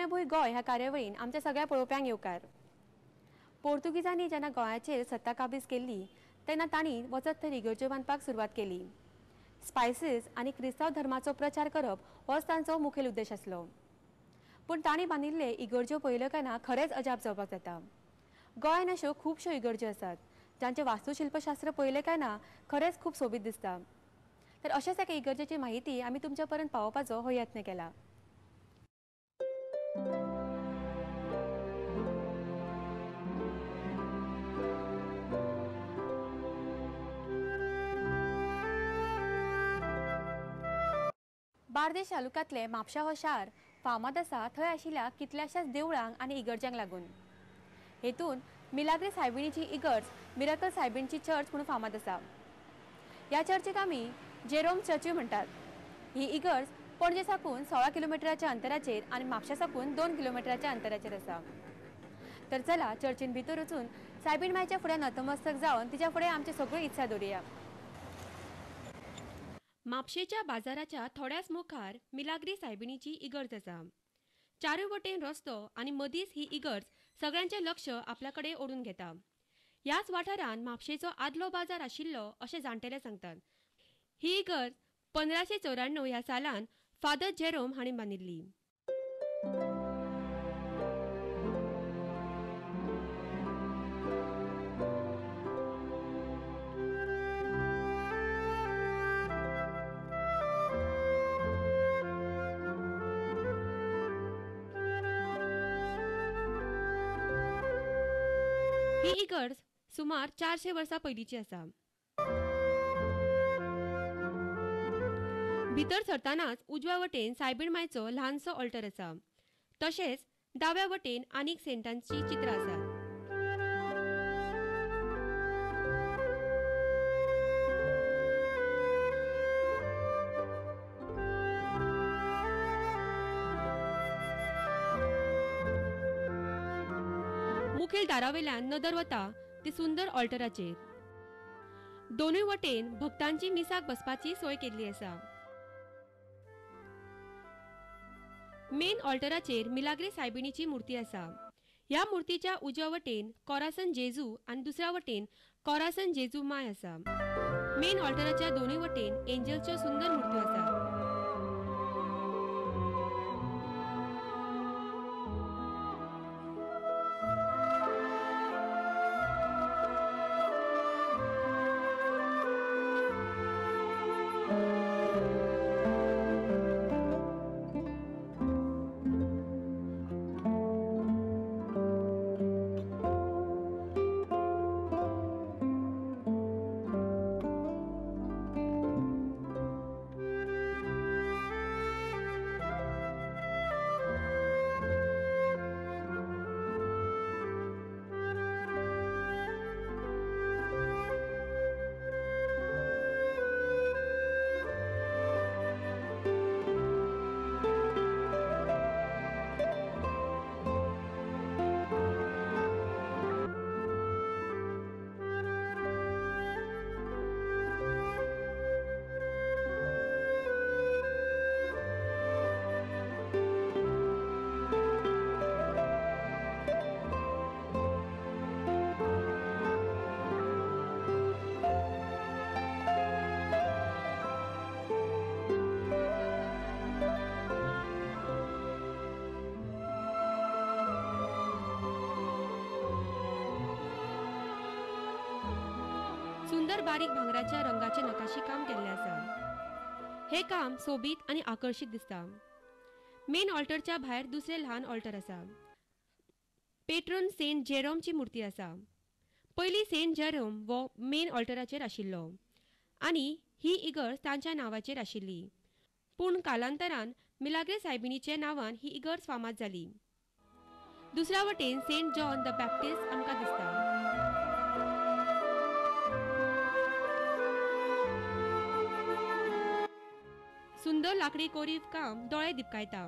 पुण्यभूंय गोंय ह्या कार्यावळीन आमच्या सगळ्या पळोवप्यांक येवकार. पोर्तुगीजांनी जेन्ना गोंयाचेर सत्ता काबीज केल्ली तेन्ना तांणी वचत थंय इगर्ज्यो बांदपाक सुरवात केली. स्पायसीस आनी क्रिस्तांव धर्माचो प्रचार करप होच तांचो मुखेल उद्देश आसलो. पूण तांणी बांदिल्ले इगर्ज्यो पळयल्यो काय ना खरेंच अजाप जावपाक जाता. गोंयान अश्यो खुबश्यो इगर्ज्यो आसात जांचें वास्तुशिल्पशास्त्र पळयलें काय ना खरेंच खूब सोबीत दिसता. तर अशेंच एका इगर्जेची माहिती आमी तुमच्या पर्यंत पावोवपाचो हो यत्न केला. बार्देश तालुक्यांतलें म्हापशा हो शार फामाद आसा थंय आशिल्ल्या कितल्याशाच देवळांक आनी इगर्जांक लागून. हेतून मिलाग्री सायबिणीची इगर्ज मिराकल सायबिणीची चर्च म्हणून फामाद आसा. ह्या चर्चीक आमी जेरोम चर्चूय म्हणटात. ही इगर्ज पणजे साकून 16 किलोमिटराच्या अंतराचेर आनी म्हापशा साकून 2 किलोमिटराच्या अंतराचेर आसा. तर चला चर्चीन भितर वचून सायबीण मायच्या फुडें नतमस्तक जावन तिच्या फुडें आमच्यो सगळ्यो इत्सा दवरुया. म्हापशेच्या बाजाराच्या थोड्याच मुखार मिलाग्री सायबिणीची इगर्ज आसा. चारूय वटेन रस्तो आनी मदींच ही इगर्ज सगळ्यांचें लक्ष आपल्या कडेन ओडून घेता. ह्याच वाठारांत म्हापशेचो आदलो बाजार आशिल्लो अशें जाणटेले सांगतात. ही इगर्ज 1594 ह्या सालान फादर जेरोम हांणी बांदिल्ली. ही इगर्ज सुमार 400 वर्सां पयलींची आसा. भितर सरतानाच उजव्या वटेन सायबीण मायचो ल्हानसो ऑल्टर आसा. तशेंच दाव्या वटेन आनीक सेंटांची चित्रां आसात. मुखेल दारावेल्यान नदर वता ती सुंदर ऑल्टराचेर. दोनूय वटेन भक्तांची मिसाक बसपाची सोय केल्ली आसा. मेन ऑल्टराचेर मिलाग्री सायबिणीची मूर्ती आसा. ह्या मूर्तीच्या उजव्या वटेन कोरासन जेजू आनी दुसऱ्या वटेन कोरासन जेजू my आसा. मेन ऑल्टराच्या दोनूय वटेन एंजलच्यो सुंदर मूर्त्यो आसात. सुंदर बारीक भांगराच्या रंगाचे नकाशी काम केल्लें आसा. हे काम सोबीत आनी आकर्शीत दिसता. मेन ऑल्टरच्या भायर दुसरें ल्हान ऑल्टर आसा. पेट्रोन सेंट जेरोमची मूर्ती आसा. पयलीं सेंट जेरोम हो मेन ऑल्टराचेर आशिल्लो आनी ही इगर्ज तांच्या नांवाचेर आशिल्ली. पूण कालांतरान मिलाग्री सायबिणीच्या नांवान ही इगर्ज फामाद जाली. दुसऱ्या वटेन सेंट जॉन the Baptist आमकां दिसता. सुंदर लाकडी कोरीव काम दोळे दिपकायता.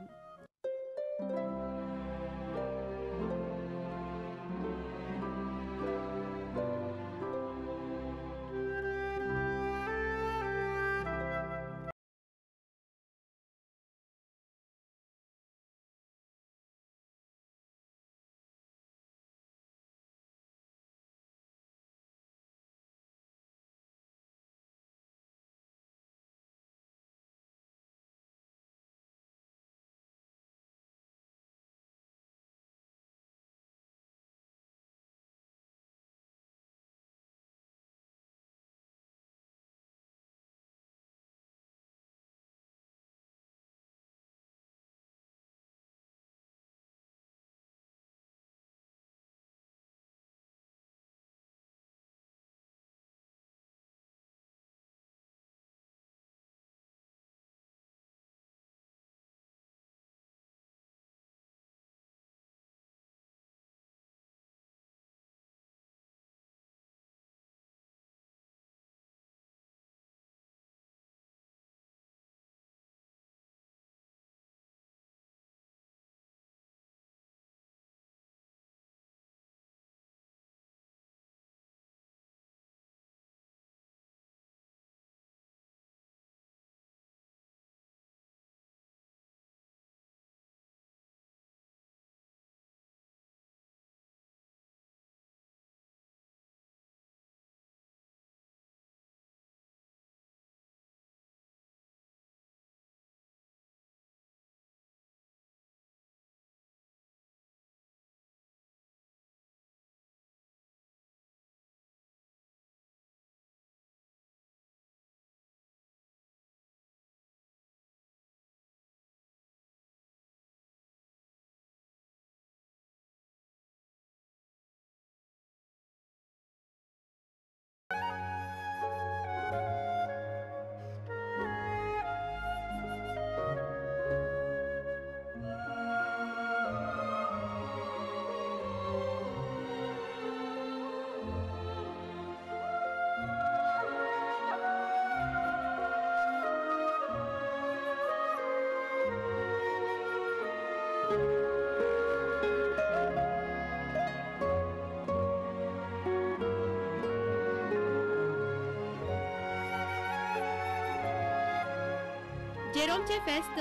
जेरोमचें फेस्त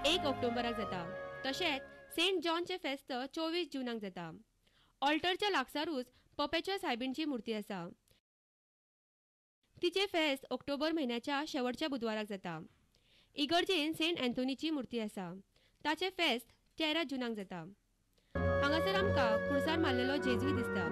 1 ऑक्टोबराक जाता. तशेंच सेंट जॉनचें फेस्त 24 जूनाक जाता. ऑल्टरच्या लागसारूच पपेच्या सायबीणची मूर्ती आसा. तिचें फेस्त ऑक्टोबर म्हयन्याच्या शेवटच्या बुधवाराक जाता. इगर्जेन सेंट अँथोनीची मूर्ती आसा. ताचें फेस्त 13 जूनाक जाता. हांगासर आमकां खुर्सार मारलेलो जेजूय दिसता.